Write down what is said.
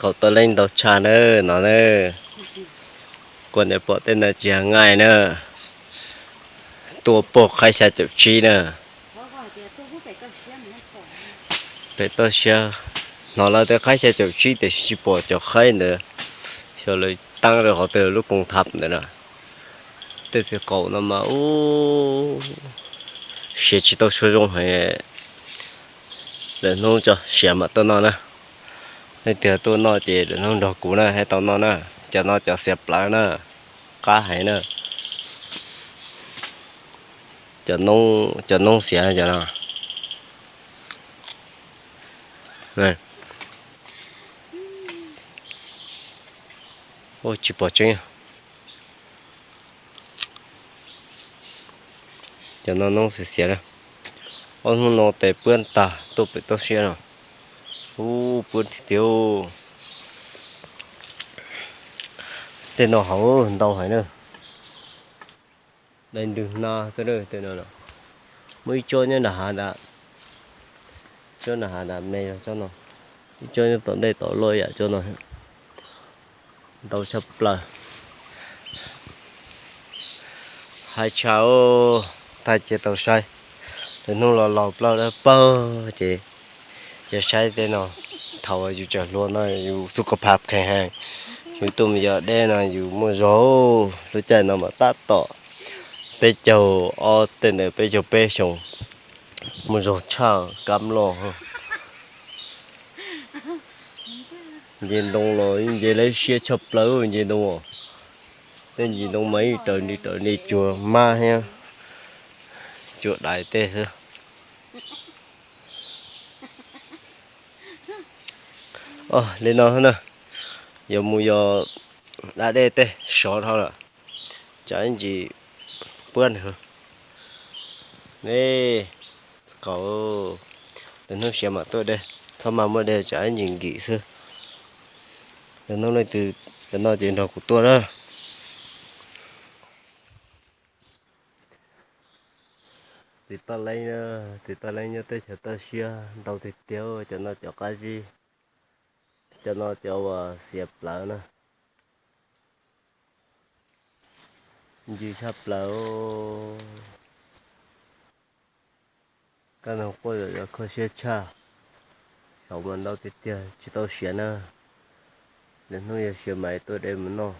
Qaum toj leej ntau tshaj na no na. Kuv niam pom tej no tsis yog nqaij na. Tuaj pog qhaib xya caum tsib na. Pem toj siab hnov lawv tej qhaib xya caum tsib tiam sis tsis pom cov qhaib ntawd. Xyov lawv teeb rau qhov twg lub koos thab ntawd na. Tej txiv qaum no mas ub, siav tsis tau tshua zoo heev. Lwm hnub tso siav mam tuaj noj na. Leej twg tuaj noj ces lwm hnub nrog kuv na thiaj tau noj na. Cov no cov xiav plawv na, qab heev na. Cov noob xiav cov no. Tsis pom tseeb. Cov no noob xiav xiav na. Ob hnub no tes puab tag tuaj pem toj siab no. Ub, puab tiag tiag. Tej no hauv ntau heev na. Dai ntws hna xwb na tej no. Muaj ib tsob nyob nram hav nram, tsob nram hav nram me tsob no. Ib tsob nyob tom ntej tom loj yam tsob no. Ntau tshaj plaws. Hais tshaj, thaj cia tau saib. Lwm hnub los laus plaub dawb paug ces, ces saib tej no. Thaum yus tseem hluas no yus xub ka pha kheev heev. Yus tuaj mus yos deb no yus muaj zog, lub caij no mas tab tom peb caug ob tej ntawd peb caug peb xyoo, muaj zog tshaj kab loj. Nce ntoo los nce lawv siab tshaj plaws nce ntoo. Tej ncig ntoo mas ib raws li raws li cuag mab thiab cuag dais tej xwb. Li no na, yog mus yos da dej tej sov dhau lawm, tsam ib ntsis puab nws. Ne, qaum, lwm hnub siav mam tuaj de, txhob maj muab de tsam ib ntsis nkim xwb. Lwm hnub leej twg cov no ces nrog kuv tuaj na. Txiv toj leeb, txiv toj leeb nyob teb chaws toj siab ntau tiag tiag, cov no cov qab zib, cov no cov uas xiav plawv na. Ntsws tshaj plaws. Kab noog quaj zom zaws kho siab tshaj. Saum mas ntau tiag tiag tsis tau siav na. Lwm hnub yog siav mas tuaj de mus noj.